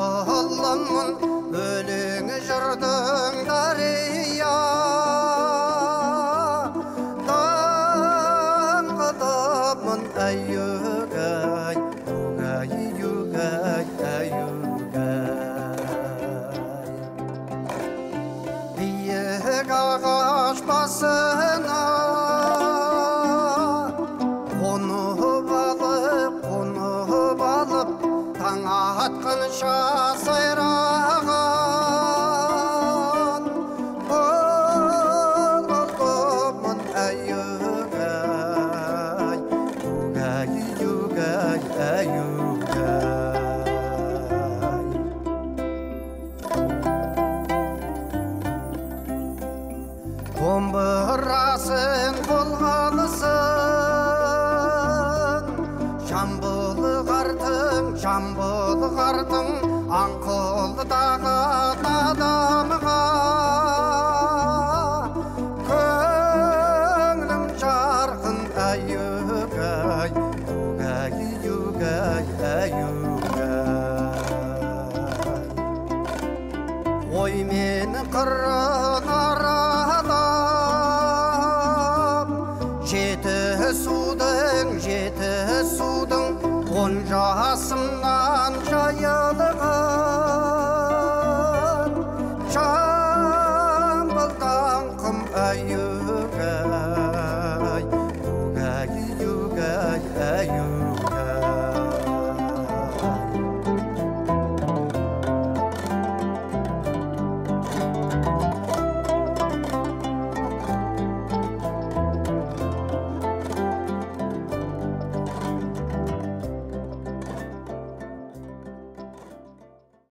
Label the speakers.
Speaker 1: Жамбылымын, өлең жырдың дария. Даңғылымын, әйюгай, югай, югай, әйюгай. Биік ағаш басына қонып алып, қонып алып, таң атқанша сайраған бұлбұлымын, әйюгай, югай, югай, әйюгай. Домбырасын қолға алсын, Жамбыл қартың, Жамбыл қартың аңқылдаған адамға көңілім жарқын, әйюгай, югай, югай, әйюгай. Ой, мен қырым